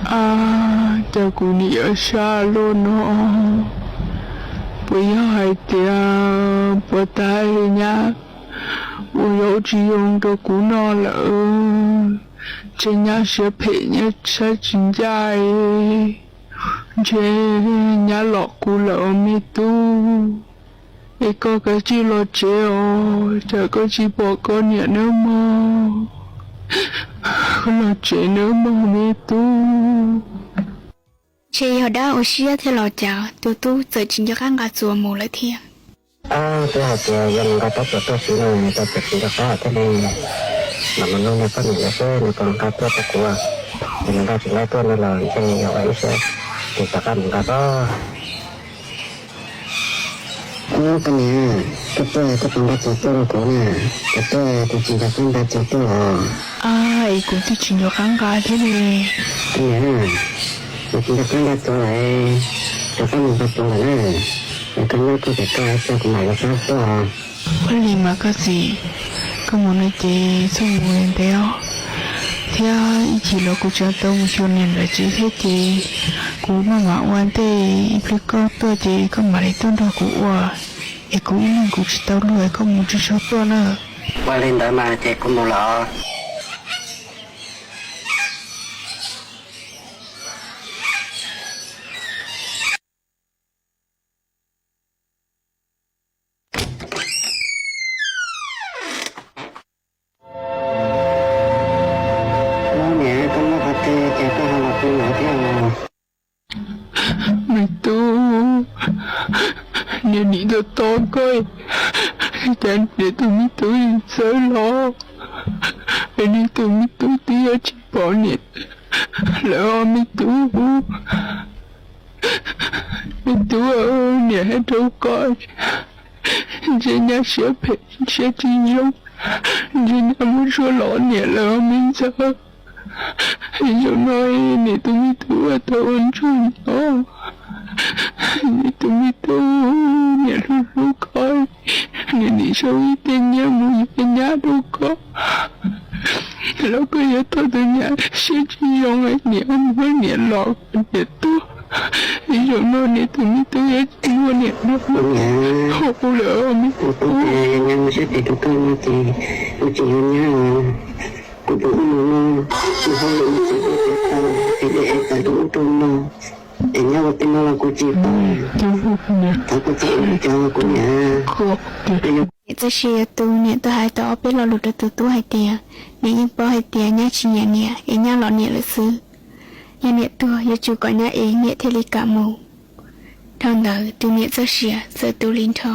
Ab, cas kuv nim yuav sab luaj no? Puas yog hais tias puas tas li nyab uas yog ua tsis zoo rau kuv no lawm? Ntshe nyab siab phem nyab saib tsis ncaj, ntshe nyab lom kuv lawm os me tub. Es koj kav tsij los tsev os, cas koj tsis pom koj niam nawb mog? Koj los tsev nawb mog me tub. Ntshe yog dab ua siab thiab los cas, tus tub txawm tsis nco qab nqa txuas mus lawm thiab. Twb hais tias yog mus nqa rab txuas tuaj xwb no, cas txawm tsis nco qab thiab ne? Mam mus nug nws poj niam lawv seb nws puas nqa tuaj rau kuv, yog nws nqa tsis nqa tuaj no los ntshe yog ua ib siab, ces rov qab mus nqa pob. Koj niam, koj tuaj koj puas nqa txuas tuaj rau kuv na? Kuv tuaj kuv tsis nco qab nqa txuas tuaj los. Ab, es kuv twb tsis nco qab nqa thiab li. Koj niam, kuv tsis nco qab nqa txuas lawm, rov qab mus nqa txuas lawm na. Es koj nyob koj pem koj, ib pliag kuv mam li rov qab tuaj. Ua li mas koj txiv, koj mus no ces txhob mus ntev os, thiab ib chim los kuv tsam tau mus xyuas niam lawv tsev thiab ces kuv maj mam ua ntej, ib pliag koj tuaj ces koj mam li tuaj nrog kuv ua, es kuv ib leeg kuv tsis tau luag, koj mus tsis txhob tuaj na. Ua li ntawd mas ces kuv mus lawm. Niam, koj muaj qhov twg ces koj ho los pw lawm thiab. Me tub, niam nim tos tos koj, cas niam tus me tub txawv los, es niam tus me tub twb yuav tsis pom niam lawm os me tub. Me tub, niam hais rau koj, ntshe nyab siab phem siab tsis zoo, ntshe nyab muab tshuaj lom niam lawm os me ntxhais. Zaum no niam tus me tub tau ua ntsuag nyob, niam tus me tub, niam hlub hlub koj, niam nim sau ib teg nyiaj mus yuav nyab rau koj, los koj yuav tau tus niam siab tsis zoo, niam muab niam lom kom niam tuag. Zaum no niam tus me tub yuav tsis muaj niam nrog hu lawm me tub. Kuv tub, yog nyab muaj siab phem rau koj no ces kuv tsis yuav nyab. Kuv tus ub mus no, mus hauj lwm mus txiv ua txiv taws, txiv de es tawm rau ub rau no, es nyab ua tej no los kuv tsis paub. Thov koj txhob ua li cas kuv niam. Niam Txoj Sia tus niam tau hais tau ob peb lo lus rau tus tub hais tias, niam yeej paub hais tias nyab tsis nyiam niam es nyab lom niam lawm xwb. Yog niam tuag yuav tsum kom nyab ev niam thiaj li kam mus. Dhau ntawd tus niam txoj sia txawm tu li nrho.